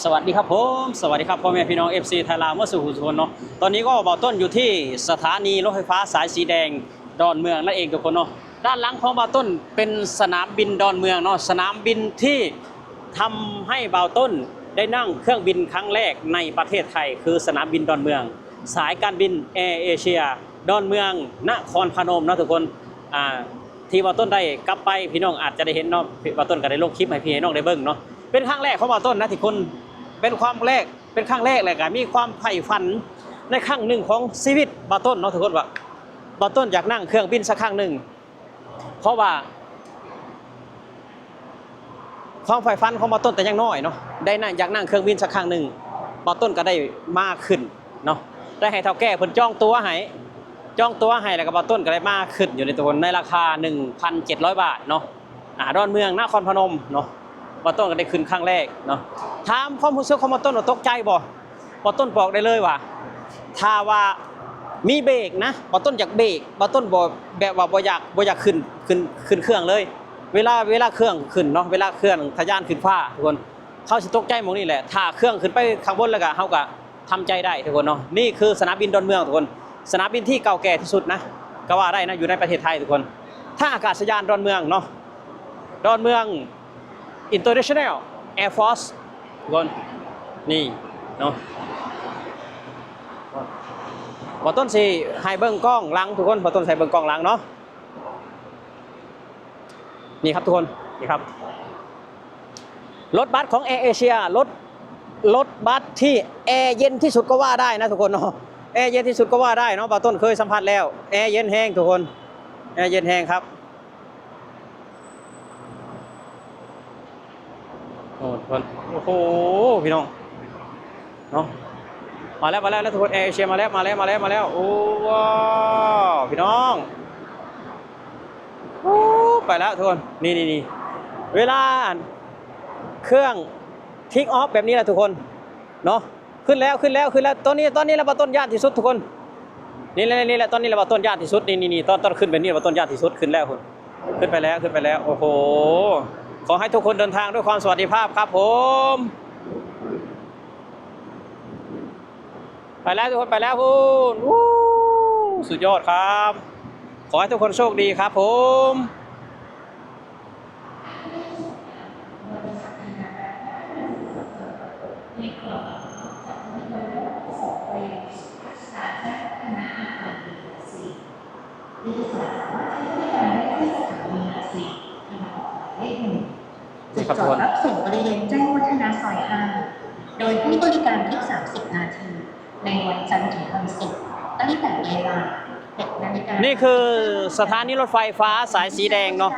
สวัสดีครับผม สวัสดีครับพ่อแม่พี่น้อง เอฟซี ไทยลาวเมื่อสู่ทุกคนเนาะ ตอนนี้ก็บ่าวต้นอยู่ที่สถานีรถไฟฟ้าสายสีแดงดอนเมืองนั่นเองทุกคนเนาะ ด้านหลังของบ่าวต้นเป็นสนามบินดอนเมืองเนาะ สนามบินที่ทำให้บ่าวต้นได้นั่งเครื่องบินครั้งแรกในประเทศไทย คือสนามบินดอนเมือง สายการบินแอร์เอเชีย ดอนเมือง นครพนมเนาะทุกคน อ่า ที่บ่าวต้นได้กลับไป พี่น้องอาจจะได้เห็นเนาะ บ่าวต้นก็ได้ลงคลิปให้พี่ให้น้องได้เบิ่งเนาะ เป็นครั้งแรกของบ่าวต้นนะที่คน เป็นความแรก เป็นครั้งแรก แล้วก็มีความใฝ่ฝันในครั้งหนึ่งของชีวิตบ่าวต้นเนาะทุกคน ว่าบ่าวต้นอยากนั่งเครื่องบินสักครั้งหนึ่ง เพราะว่า ความใฝ่ฝันของบ่าวต้นแต่ยังน้อยเนาะ ได้นั่ง อยากนั่งเครื่องบินสักครั้งหนึ่ง บ่าวต้นก็ได้มาขึ้นเนาะ ได้ให้เฒ่าแก่เพิ่นจองตั๋วให้ จองตั๋วให้ แล้วก็บ่าวต้นก็ได้มาขึ้นอยู่ในตัว ในราคา หนึ่งพันเจ็ดร้อยบาทเนาะ อ่า ดอนเมือง นครพนมเนาะ บ่าวต้นก็ได้ขึ้นครั้งแรกเนาะ ถามความรู้สึกของบ่าวต้นว่าตกใจบ่ บ่าวต้นบอกได้เลยว่า ถ้าว่ามีเบรกนะ บ่าวต้นอยากเบรก บ่าวต้นบ่ แบบว่าบ่อยาก บ่อยากขึ้น ขึ้น ขึ้นเครื่องเลย เวลา เวลาเครื่องขึ้นเนาะ เวลาเครื่องทะยานขึ้นฟ้าทุกคน เขาสิตกใจหม่องนี้แหละ ถ้าเครื่องขึ้นไปข้างบนแล้วก็ เฮาก็ทำใจได้ทุกคนเนาะ นี่คือสนามบินดอนเมืองทุกคน สนามบินที่เก่าแก่ที่สุดนะ ก็ว่าได้นะ อยู่ในประเทศไทยทุกคน ท่าอากาศยานดอนเมืองเนาะ ดอนเมือง International Airport ทุกคน นี่เนาะ บ่าวต้นสิให้เบิ่งกล้องหลังทุกคน บ่าวต้นสิให้เบิ่งกล้องหลังเนาะ นี่ครับทุกคน นี่ครับ รถบัสของแอร์เอเชีย รถ รถบัสที่แอร์เย็นที่สุดก็ว่าได้นะทุกคนเนาะ แอร์เย็นที่สุดก็ว่าได้เนาะ บ่าวต้นเคยสัมผัสแล้ว แอร์เย็นแฮงทุกคน แอร์เย็นแฮงครับ โอ้ ทุกคน โอ้โห พี่น้อง เนาะ มาแล้ว มาแล้ว ทุกคน แอร์เอเชียมาแล้ว มาแล้ว มาแล้ว มาแล้ว โอ้ ว้าว พี่น้อง โอ้ ไปแล้วทุกคน นี่ นี่ นี่ เวลาเครื่อง take off แบบนี้แหละทุกคน เนาะ ขึ้นแล้ว ขึ้นแล้ว ขึ้นแล้ว ตอนนี้ ตอนนี้แหละบ่าวต้นย่านที่สุดทุกคน นี่แหละ นี่แหละ ตอนนี้แหละบ่าวต้นย่านที่สุด นี่ นี่ นี่ ตอน ตอนขึ้นแบบนี้บ่าวต้นย่านที่สุด ขึ้นแล้วพุ้น ขึ้นไปแล้ว ขึ้นไปแล้ว โอ้โห ขอให้ทุกคนเดินทางด้วยความสวัสดิภาพครับผม ไปแล้วทุกคน ไปแล้วพุ้น อู้ สุดยอดครับ ขอให้ทุกคนโชคดีครับผม นี่ครับทุกคน จุดจอดรับส่งบริเวณแจ้งวัฒนะซอยห้า โดยให้บริการทุกสามสิบนาที ในวันจันทร์ถึงวันศุกร์ ตั้งแต่เวลา หกนาฬิกา นี่คือสถานีรถไฟฟ้าสายสีแดงเนาะ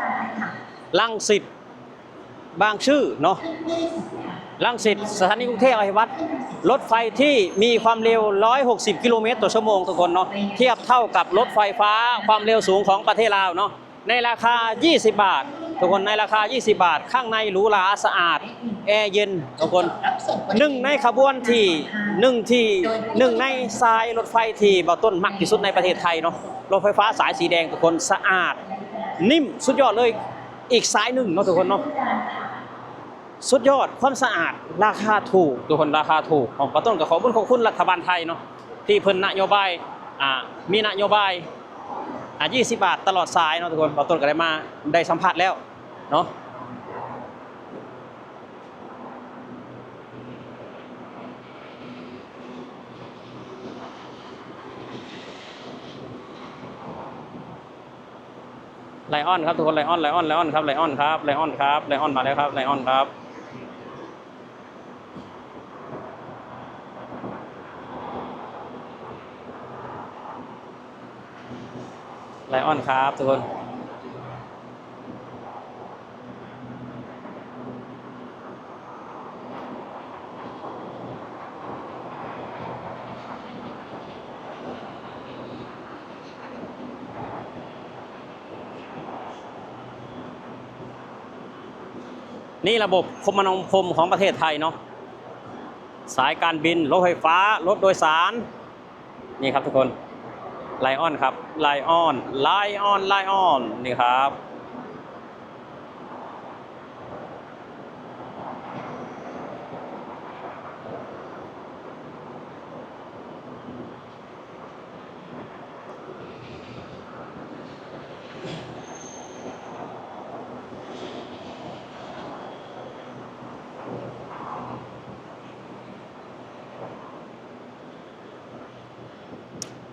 รังสิต บางซื่อเนาะ รังสิต สถานีกรุงเทพอภิวัฒน์ รถไฟที่มีความเร็ว ร้อยหกสิบกิโลเมตรต่อชั่วโมง ทุกคนเนาะ เทียบเท่ากับรถไฟฟ้าความเร็วสูงของประเทศลาวเนาะ ในราคายี่สิบบาท ทุกคน ในราคายี่สิบบาท ข้างในหรูหราสะอาด แอร์เย็น ทุกคน หนึ่งในขบวนที่ หนึ่งที่ หนึ่งในสายรถไฟที่บ่าวต้นมักที่สุดในประเทศไทยเนาะ รถไฟฟ้าสายสีแดง ทุกคน สะอาด นิ่ม สุดยอดเลย อีกสายหนึ่งเนาะ ทุกคนเนาะ สุดยอด ความสะอาด ราคาถูก ทุกคน ราคาถูก ของบ่าวต้นก็ขอบคุณ ขอบคุณรัฐบาลไทยเนาะ ที่เพิ่นนโยบาย อ่า มีนโยบาย อ่า ยี่สิบบาทตลอดสายเนาะทุกคน บ่าวต้นก็ได้มา ได้สัมผัสแล้วเนาะ ไลออนครับทุกคน ไลออน ไลออน ไลออนครับ ไลออนครับ ไลออนครับ ไลออนมาแล้วครับ ไลออนครับ ไลออนครับทุกคน นี่ระบบคมนาคมของประเทศไทยเนาะ สายการบิน รถไฟฟ้า รถโดยสาร นี่ครับทุกคน ไลออนครับ ไลออน ไลออน ไลออน นี่ครับ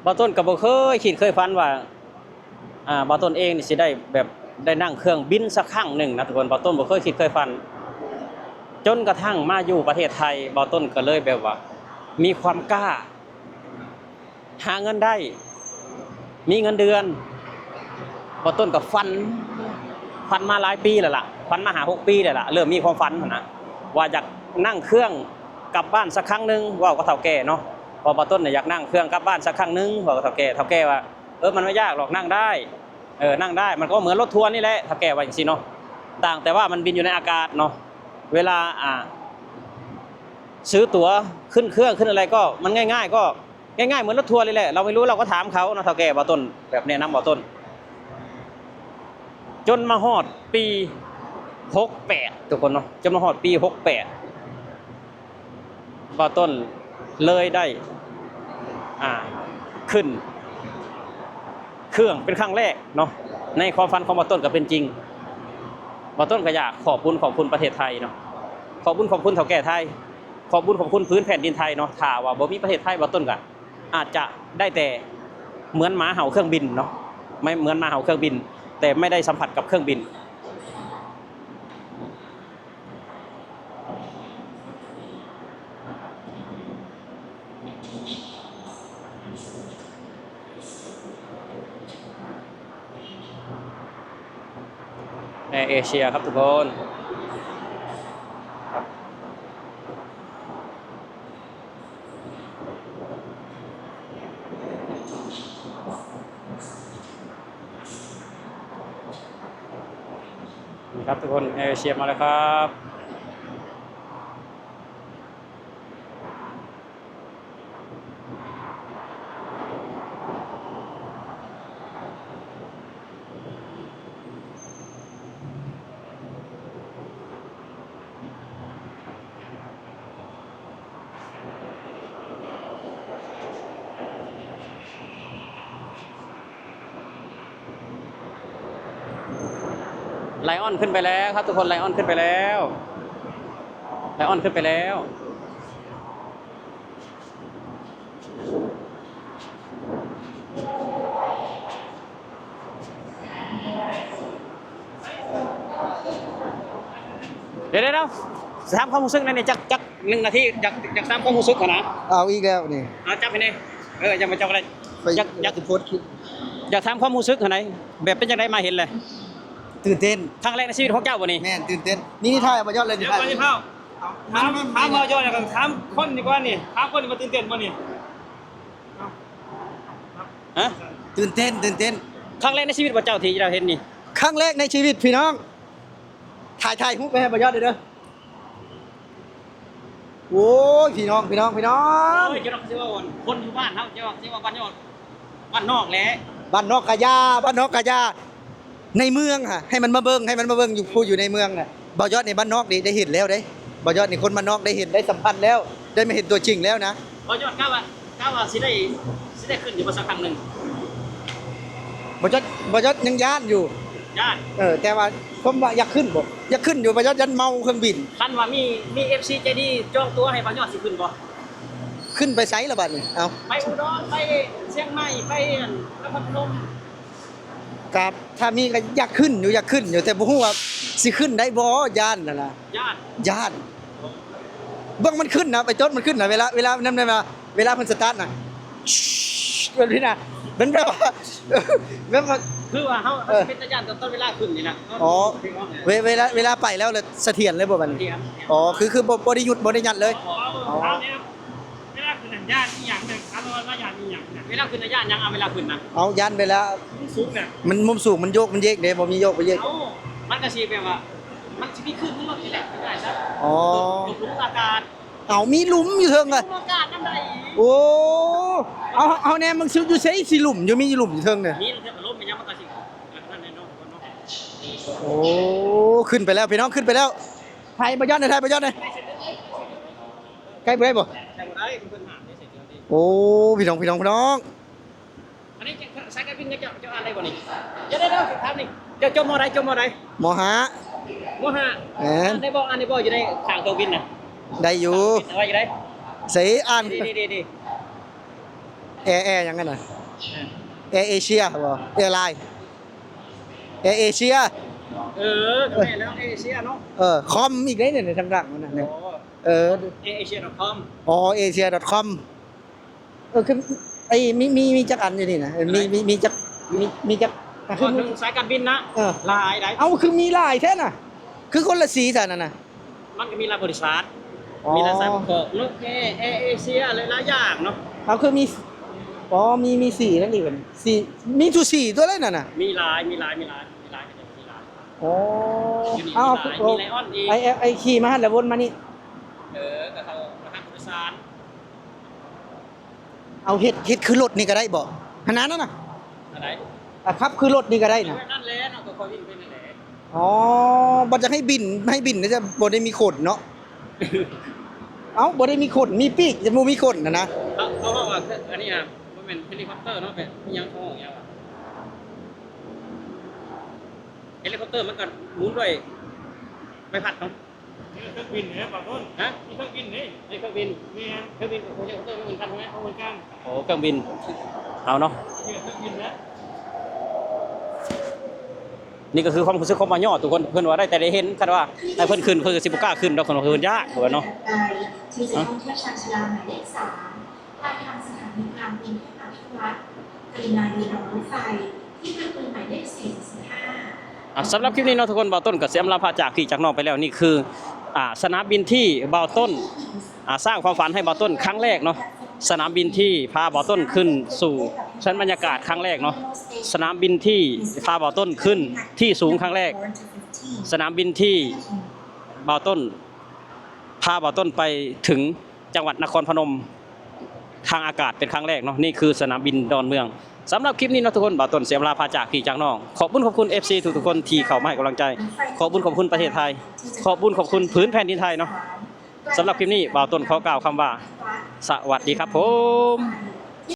ບ່າວຕົ້ນກໍບໍ່ເຄີຍຄິດເຄີຍຝັນວ່າ ອ່າ ບ່າວຕົ້ນເອງນີ້ຊິໄດ້ແບບໄດ້ນັ່ງເຄື່ອງບິນສັກຄັ້ງໜຶ່ງນະທຸກຄົນ. ບ່າວຕົ້ນບໍ່ເຄີຍຄິດເຄີຍຝັນ ຈົນກະທັ່ງມາຢູ່ປະເທດໄທ ບ່າວຕົ້ນກໍເລີຍແບບວ່າມີຄວາມກ້າ ຫາເງິນໄດ້ ມີເງິນເດືອນ. ບ່າວຕົ້ນກໍຝັນ ຝັນມາຫຼາຍປີແລ້ວລະ ຝັນມາຫ້າຫົກປີແລ້ວລະ ເລີ່ມມີຄວາມຝັນຫັ້ນນະ ວ່າຢາກນັ່ງເຄື່ອງກັບບ້ານສັກຄັ້ງໜຶ່ງ. ເວົ້າກັບເຖົ້າແກ່ເນາະ ເພາະບ່າວຕົ້ນນະຢາກນັ່ງເຄື່ອງກັບບ້ານສັກຄັ້ງໜຶ່ງ ເວົ້າກັບເຖົ້າແກ່ ເຖົ້າແກ່ວ່າ ເອີ ມັນບໍ່ຍາກດອກ ນັ່ງໄດ້ ເອີ ນັ່ງໄດ້ ມັນກໍເໝືອນລົດທົວນີ້ແຫຼະ ເຖົ້າແກ່ວ່າຈັ່ງຊີ້ເນາະ. ຕ່າງແຕ່ວ່າມັນບິນຢູ່ໃນອາກາດເນາະ ເວລາ ອ່າ ຊື້ຕົ໋ວຂຶ້ນເຄື່ອງຂຶ້ນອະໄລກໍມັນງ່າຍໆ ກໍງ່າຍໆເໝືອນລົດທົວນີ້ແຫຼະ. ເຮົາໄມ່ຮູ້ ເຮົາກໍຖາມເຂົາເນາະ ເຖົ້າແກ່ບ່າວຕົ້ນ ແບບແນະນຳບ່າວຕົ້ນ ຈົນມາຮອດປີຫົກແປດ ທຸກຄົນເນາະ ຈົນມາຮອດປີຫົກແປດ ບ່າວຕົ້ນເລີຍໄດ້ ອ່າ ຂຶ້ນເຄື່ອງເປັນຄັ້ງແລກເນາະ. ໃນຄວາມຝັນຂອງບ່າວຕົ້ນກໍເປັນຈິງ. ບ່າວຕົ້ນກໍຢາກຂອບບຸນຂອບຄຸນປະເທດໄທເນາະ ຂອບບຸນຂອບຄຸນເຖົ້າແກ່ໄທ ຂອບບຸນຂອບຄຸນພື້ນແຜ່ນດິນໄທເນາະ. ຖ້າວ່າບໍ່ມີປະເທດໄທ ບ່າວຕົ້ນກໍອາດຈະໄດ້ແຕ່ເໝືອນໝາເຫົ່າເຄື່ອງບິນເນາະ ໄມ່ ເໝືອນໝາເຫົ່າເຄື່ອງບິນ ແຕ່ໄມ່ໄດ້ສຳຜັດກັບເຄື່ອງບິນ. ແອເອເຊຍ ຄັບທຸກຄົນ. ນີ້ຄັບທຸກຄົນ ແອເອເຊຍມາແລ້ວຄັບ. ໄລອອນຂຶ້ນໄປແລ້ວຄັບທຸກຄົນ ໄລອອນຂຶ້ນໄປແລ້ວ ໄລອອນຂຶ້ນໄປແລ້ວ. ດຽວໆ ດຽວ ຖາມຄວາມຮູ້ສຶກໜ່ອຍນີ້ ຈັກ ຈັກໜຶ່ງນາທີ ຢາກ ຢາກຖາມຄວາມຮູ້ສຶກຫັ້ນນະ. ເອົາອີກແລ້ວນີ້ ເອົາຈັບໃຫ້ແດ່. ເອີ ຢາກມາຈັບກໍໄດ້. ຢາກ ຢາກ ຢາກໂພສຄລິບ ຢາກຖາມຄວາມຮູ້ສຶກຫັ້ນນະ ແບບເປັນຈັ່ງໃດມາເຫັນແລ້ວ? ຕື່ນເຕັ້ນ. ຄັ້ງແລກໃນຊີວິດຂອງເຈົ້າບໍ່ນີ້? ແມ່ນ ຕື່ນເຕັ້ນ. ນີ້ ນີ້ ຖ່າຍເອົາບໍ່ຍອດເລີຍນີ້ ຖາມ ຖາມ ຖາມບໍ່ຍອດ ແລ້ວກໍຖາມຄົນດີກວ່ານີ້ ຖາມຄົນນີ້ວ່າຕື່ນເຕັ້ນບໍ່ນີ້? ຮະ? ຕື່ນເຕັ້ນ ຕື່ນເຕັ້ນ. ຄັ້ງແລກໃນຊີວິດບໍ່ເຈົ້າທີ່ເຈົ້າເຫັນນີ້? ຄັ້ງແລກໃນຊີວິດພີ່ນ້ອງ. ຖ່າຍ ຖ່າຍຮູບໄປໃຫ້ບໍ່ຍອດເດີ. ໂອ້ຍ ພີ່ນ້ອງ ພີ່ນ້ອງ ພີ່ນ້ອງ. ໂອ້ຍ ເຈົ້າເນາະ ຄືຊິເວົ້າຄົນຢູ່ບ້ານເຮົາ ເຈົ້າວ່າ ຊິເວົ້າບ້ານນອກ ບ້ານນອກແຫຼະ ບ້ານນອກກະຢ່າ ບ້ານນອກກະຢ່າ. ໃນເມືອງຫະ ໃຫ້ມັນມາເບິ່ງ ໃຫ້ມັນມາເບິ່ງຢູ່ ຜູ້ຢູ່ໃນເມືອງນະ. ບ່າວຍອດນີ້ບ້ານນອກນີ້ໄດ້ເຫັນແລ້ວເດ້ ບ່າວຍອດນີ້ຄົນບ້ານນອກໄດ້ເຫັນໄດ້ສຳຜັດແລ້ວ ໄດ້ມາເຫັນຕົວຈິງແລ້ວນະ. ບ່າວຍອດ ກະວ່າ ກະວ່າຊິໄດ້ ຊິໄດ້ຂຶ້ນຢູ່ບໍ່ ສັກຄັ້ງໜຶ່ງ? ບ່າວຍອດ ບ່າວຍອດຍັງຢ້ານຢູ່ ຢ້ານ. ເອີ ແຕ່ວ່າຄວາມວ່າຢາກຂຶ້ນບໍ່ ຢາກຂຶ້ນຢູ່ ບ່າວຍອດຢ້ານເມົາເຄື່ອງບິນ. ຄັນວ່າມີ ມີເອັຟຊີໃຈດີຈອງຕົວໃຫ້ບ່າວຍອດ ຊິຂຶ້ນບໍ່? ຂຶ້ນໄປໃສລະບາດນີ້? ເອົ້າ ໄປອຸດອນ ໄປຊຽງໃໝ່ ໄປອັນນະຄອນພະນົມ. ກະຖ້າມີກະຢາກຂຶ້ນຢູ່ ຢາກຂຶ້ນຢູ່ ແຕ່ບໍ່ຮູ້ວ່າຊິຂຶ້ນໄດ້ບໍ່ ຢ້ານຫັ້ນນະ ຢ້ານ ຢ້ານ. ເບິ່ງມັນຂຶ້ນນະ ໄປຈົດມັນຂຶ້ນນະ ເວລາ ເວລານັ້ນ ເວລາ ເວລາເພິ່ນສະຕາດນະ ແບບນີ້ນະ ມັນແບບວ່າ ແບບວ່າ ຄືວ່າເຮົາ ເອີ ເຮົາຊິເປັນຕາຢ້ານຕອນເວລາຂຶ້ນນີ້ນະ. ອໍ ເວ ເວລາ ເວລາໄປແລ້ວລະສະຖຽນເລີຍບໍ່ບາດນີ້? ສະຖຽນ ອໍ ຄື ຄືບໍ່ ບໍ່ໄດ້ຢຸດ ບໍ່ໄດ້ຢັດເລີຍ. ອໍ ອໍ. ເວລາຂຶ້ນນັ້ນຢ້ານອີ່ຫຍັງນະ? ຖາມວ່າຢ້ານອີ່ຫຍັງນະ? ເວລາຂຶ້ນນະຢ້ານຫຍັງ? ເອົາ ເວລາຂຶ້ນນະ ເອົາ ຢ້ານເວລາ ມຸມສູງນະ ມັນມຸມສູງ ມັນໂຍກ ມັນເຢກເດ້ ບໍ່ມີໂຍກ ບໍ່ເຢກ. ເອົ້າ ມັນກະຊິແບບວ່າ ມັນຊິມີຄື້ນລົດນີ້ແຫຼະ ງ່າຍຊະ. ອໍ ຕົກ ຕົກຫຼຸມອາກາດ. ເອົາ ມີຫຼຸມຢູ່ເທິງນະ ຫຼຸມອາກາດນຳໃດ. ໂອ້ ເອົາ ເຮົາແນມເບິ່ງ ຢູ່ໃສ ຊິຫຼຸມຢູ່ ມີຫຼຸມຢູ່ເທິງນະ. ມີເທິງລົມມີຫຍັງ ມັນກະຊິ ນັ້ນແຫຼະເນາະ. ໂອ້ ຂຶ້ນໄປແລ້ວ ພີ່ນ້ອງ ຂຶ້ນໄປແລ້ວ. ຖ່າຍບ່າວຍອດແດ່ ຖ່າຍບ່າວຍອດແດ່. ໃກ້ບໍ່ໄດ້ບໍ່? ໃກ້ບໍ່ໄດ້ ເພິ່ນຫ້າມເດ້. ໂອ້ ພີ່ນ້ອງ ພີ່ນ້ອງ ພີ່ນ້ອງ. ອັນນີ້ສາຍການບິນເຈົ້າ ເຈົ້າອ່ານໄດ້ບໍ່ນີ້? ດຽວໆ ຖາມນີ້ ເຈົ້າຈົບມໍໃດ? ຈົບມໍໃດ? ມໍຫ້າ. ມໍຫ້າ ແມ່ນ. ອ່ານໄດ້ບໍ່? ອ່ານໄດ້ບໍ່? ຢູ່ໃນຂ້າງເຄື່ອງບິນນະ. ໄດ້ຢູ່. ເອົາໄວ້ຢູ່ໃດ? ໃສອ່ານ ນີ້ໆ ແອ ແອຫຍັງຫັ້ນນະ? ແອເອເຊຍບໍ່ ແອລາຍ ແອເອເຊຍ ເອີ ກໍແມ່ນແລ້ວ ແອເອເຊຍເນາະ ເອີ ຄອມອີກເດ້ນີ້ ທາງຫຼັງມັນນະ ໂອ້ ເອີ ເອເຊຍດອດຄອມ ອໍ ເອເຊຍດອດຄອມ ເອີ ຄື ໄອ້ ມີ ມີ ມີຈັກອັນຢູ່ນີ້ນະ ເອີ ມີ ມີ ມີຈັກ ມີ ມີຈັກ ກໍຄືສາຍການບິນນະ ເອີ ຫຼາຍ ຫຼາຍ ເອົ້າ ຄືມີຫຼາຍແທ້ນະ ຄືຄົນລະສີຊັ້ນນະ ມັນກໍມີຫຼາຍບໍລິສັດ ອໍ ມີຫຼາຍສາຍປະກອບ ນົກແອ ແອເອເຊຍ ຫຼາຍໆຢ່າງເນາະ ເອົາ ຄືມີ ອໍ ມີ ມີສີນັ້ນອີກ ສີ ມີທຸສີຕົວເລີຍນັ້ນນະ ມີຫຼາຍ ມີຫຼາຍ ມີຫຼາຍ ມີຫຼາຍ ມີຫຼາຍ ໂອ້ ເອົາ ມີຫຼາຍ ມີໄລອອນອີກ ໄອ້ ໄອ້ຂີ່ມາຫັ້ນແລ້ວວົນມານີ້ ເອີ ກໍເຂົ້າມາຫາຜູ້ໂດຍສານ ເອົາ ເຮັດ ເຮັດຄືລົດນີ້ກໍໄດ້ບໍ່ ຫັ້ນນະ ນັ້ນນະ ອັນໃດ ອາ ຂັບຄືລົດນີ້ກໍໄດ້ນະ ແບບນັ້ນແຫຼະເນາະ ກໍຄ່ອຍວິ່ງໄປນັ້ນແຫຼະ ອໍ ບໍ່ຢາກໃຫ້ບິນ ໃຫ້ບິນຈະບໍ່ໄດ້ມີຂົນເນາະ ເອົ້າ ບໍ່ໄດ້ມີຂົນ ມີປີກ ຈະບໍ່ມີຂົນຫັ້ນນະ ເຂົາ ເຂົາເວົ້າວ່າ ອັນນີ້ນະ ບໍ່ແມ່ນເຮລິຄອບເຕີເນາະ ແບບອີ່ຫຍັງ ເຂົາເວົ້າຫຍັງວະ ເຮລິຄອບເຕີມັນກໍໝູນດ້ວຍໃບພັດເນາະ ມີເຄື່ອງບິນເດ້ ບາງຄົນ ຮະ ມີເຄື່ອງບິນເດ້ ມີເຄື່ອງບິນ ແມ່ນ ເຄື່ອງບິນກັບເຮລິຄອບເຕີມັນຄືກັນແມ່ນ ບໍ່ຄືກັນ ໂອ້ ເຄື່ອງບິນ ເອົາເນາະ ເຄື່ອງບິນນະ ນີ້ກໍຄືຄວາມຮູ້ສຶກຂອງໝໍຍົດ ທຸກຄົນ ເພິ່ນວ່າໄດ້ແຕ່ໄດ້ເຫັນ ຄັນວ່າໃຫ້ເພິ່ນຂຶ້ນ ເພິ່ນກໍຊິບໍ່ກ້າຂຶ້ນດອກ ເພິ່ນວ່າເພິ່ນຢ້ານ ເພິ່ນວ່າເນາະ ທີ່ຈະຕ້ອງເທີຽບຊານຊາລາໝາຍເລກສາມ ປາຍທາງສະຖານີການບິນເທພາພິລັດ ກະລຸນາຢືນລົງລົດໄຟ ທີ່ປະຕູໝາຍເລກສີ່ສິບຫ້າ ອ່າ ສຳລັບຄລິບນີ້ເນາະທຸກຄົນ ບ່າວຕົ້ນກໍຊິອຳລາພາຈາກພີ່ຈາກນ້ອງໄປແລ້ວ. ນີ້ຄື ອ່າ ສະໜາມບິນທີ່ບ່າວຕົ້ນ ອ່າ ສ້າງຄວາມຝັນໃຫ້ບ່າວຕົ້ນຄັ້ງແລກເນາະ, ສະໜາມບິນທີ່ພາບ່າວຕົ້ນຂຶ້ນສູ່ຊັ້ນບັນຍາກາດຄັ້ງແລກເນາະ, ສະໜາມບິນທີ່ພາບ່າວຕົ້ນຂຶ້ນທີ່ສູງຄັ້ງແລກ, ສະໜາມບິນທີ່ບ່າວຕົ້ນ ພາບ່າວຕົ້ນໄປເຖິງ ຈັງຫວັດນະຄອນພະນົມທາງອາກາດເປັນຄັ້ງແລກເນາະ. ນີ້ຄືສະໜາມບິນດອນເມືອງ. ສຳລັບຄລິບນີ້ເນາະທຸກຄົນ ບ່າວຕົ້ນຊິອຳລາພາຈາກພີ່ຈາກນ້ອງ. ຂອບບຸນຂອບຄຸນເອັຟຊີທຸກໆຄົນທີ່ເຂົ້າມາໃຫ້ກຳລັງໃຈ. ຂອບບຸນຂອບຄຸນປະເທດໄທ. ຂອບບຸນຂອບຄຸນພື້ນແຜ່ນດິນໄທເນາະ. ສຳລັບຄລິບນີ້ ບ່າວຕົ້ນຂໍກ່າວຄຳວ່າ ສະຫວັດດີຄັບຜົມ.